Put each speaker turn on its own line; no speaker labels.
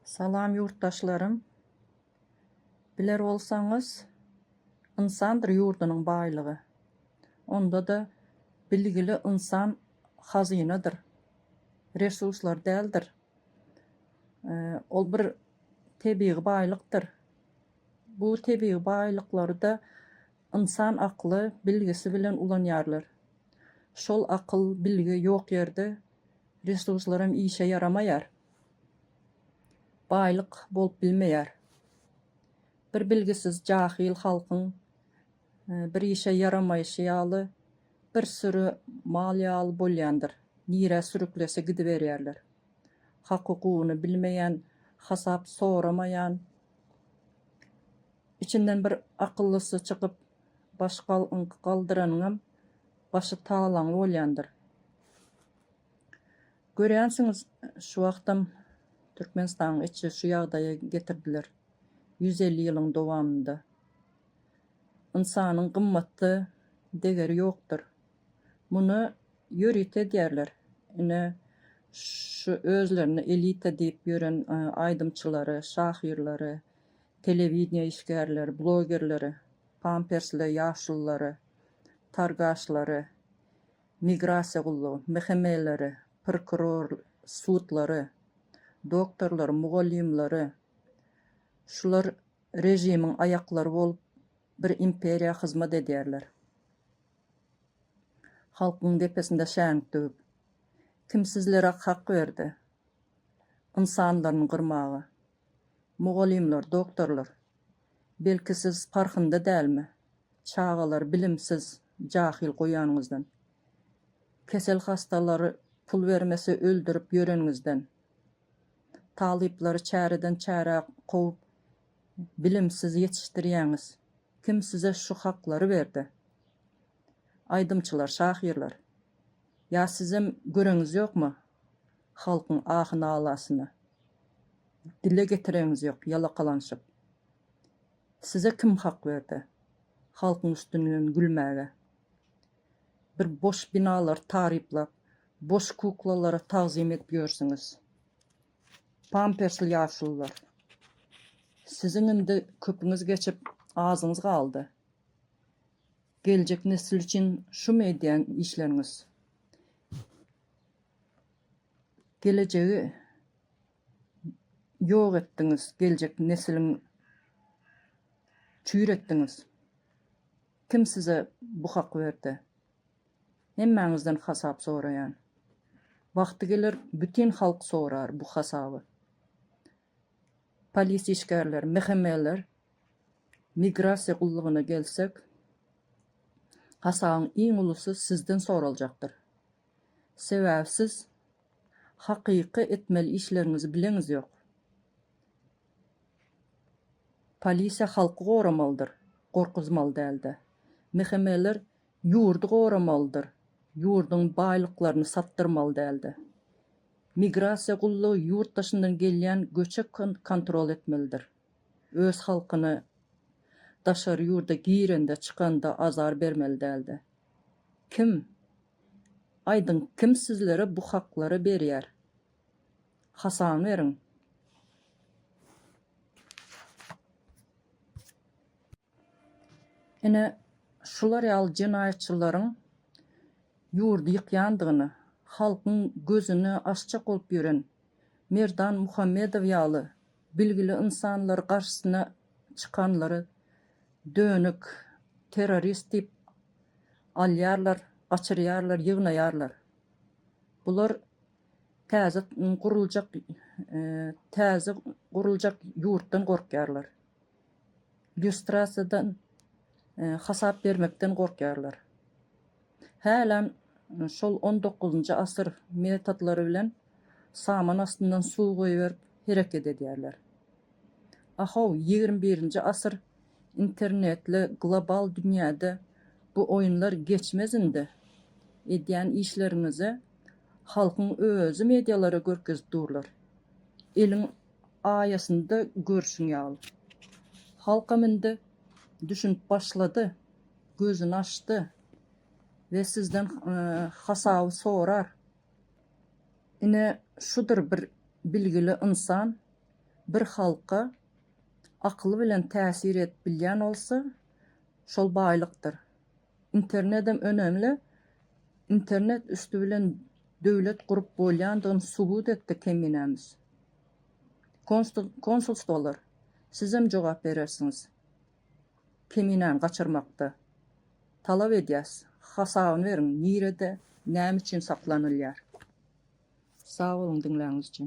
Salam ýurtdaşlarym! Biler bolsaňyz, ynsandyr ýurdunyň baýlygy. Onda-da bilgili ynsan hazynadyr, resurslar däldir. Ol bir tebigy baýlykdyr. Bu tebigy baýlyklary-da ynsan akly, bilgisi bilen ulanýarlar. Şol akyl, bilgi ýok ýerde resurslaram işe ýaramaýar. Baýlyk bolup bilmeýär. Bir bilgisiz jahyl halkyň bir işe ýaramaýşy ýaly bir süri mal ýaly bolýandyr, nirä sürüklese gidiberýärler. Hak-hukugyny bilmeýän, hasap soramaýan, içinden bir akyllysy çykyp baş galdyranyňam başy talaňly bolýandyr. Görýänsiňiz şu wagtam Türkmenistanyň içi şu ýagdaýa getirdiler. 150 ýylyň dowamynda. Ynsanyň gymmatly degeri ýokdur. Muny ýörite edýärler. Ine şu özlerine elita diýip ýören aýdymçylary, şahyrlary, telewideniýe işgärleri, blogerleri, pampersli ýaşululary, targaşlary, Migrasiýa gullugy, MHM-leri, prokuror, sudlary, doktorlary, mugallymlary, şular režimiň aýaklary bolup bir imperiýa hyzmat edýärler. Halkyň depesinde şänik döwüp. Kim sizlere hak berdi ynsanlaryny gyrmaga? Mugallymlar, doktorlar, belki siz parhynda dälmi? Çagalary bilimsiz, jahyl goýanyňyzdan. Kesel hassalary pul bermese öldürip ýöreniňizden. Talyplary çäreden çärä kowup bilimsiz ýetişdirýäňiz. Kim size şu haklary berdi? Aýdymçylar, şahyrlar. Ýa sizem göreňiz ýokmy halkyň ahy-nalasyny? Dile getireňiz ýok ýalakalanyşyp. Size kim hak berdi halkyň üstünden gülmäge? Bir boş binalary taryplap, boş kuklalara tagzym edip ýörsüňiz. Pampersli ýaşulular. Siziň indi köpüňiz geçip, azyňyz galdy. Geljek nesil üçin şumy edýän işleriňiz? Gelejegi Ýok etdiňiz geljek nesiliň çüýretdiňiz. Kim size bu haky berdi? Hemmäňizden hasap soraýan. Wagty geler bütin halk sorar bu hasaby. Polis işgärleri, MHM-ler, migrasiýa gullugyna gelsek, hasabyň iň ulusy sizden soraljakdyr. Sebäbi siz Hakyky etmeli işleriňizi bileňiz ýok. Polisiýa halky goramalydyr, gorkuzmaly dälde. MHM-ler ýurdy goramalydyr, ýurduň baýlyklaryny satdyrmaly dälde. Migrasiýa gullugy ýurt daşyndan gelýän göçe kontrol etmelidir. Öz halkyny daşary ýurda girende çykanda azar bermeli dälde. Kim Aýdyň kim sizlere bu haklary berýär? Hasabyny beriň. Ine, şular ýaly jenaýatçylaryň ýurdy ýykýandygyny, halkyň gözüni açjak bolup ýören Merdan Muhammedow ýaly bilgili ynsanlary garşysyna çykanlary dönük, terrorist diýip alýarlar, gaçyrýarlar, ýygnaýarlar. Bular täze guruljak täze guruljak ýurtdan gorkýarlar. Lýustrasiýadan hasap bermekden gorkýarlar. Hälem şol on dokuzynjy asyr metodlary bilen saman astyndan suw goýberip hereket edýärler. Ahow, ýigrim birinji asyr Internetli global dünýäde bu oýunlar geçmez indi. Edýän işleriňizi halkyň özi medialara görkezip durlar. Eliň aýasynda görşüň ýaly. Halkam indi düşünip başlady, gözüni açdy we sizden hasaby sorar. Ine şudur bir bilgili ynsan. bir halka akyly bilen täsir edip bilýän bolsa, şol baýlykdyr. Internedem önemli, internet üsti bilen döwlet gurup bolýandygyny subut etdi Keminämiz. Konsulstwolar, sizem jogap berersiňiz. Keminäni gaçyrmakda. Talap edýäs, hasabyny beriň, nirede, näme üçin saklanylýar? Sag boluň diňläniňiz üçin.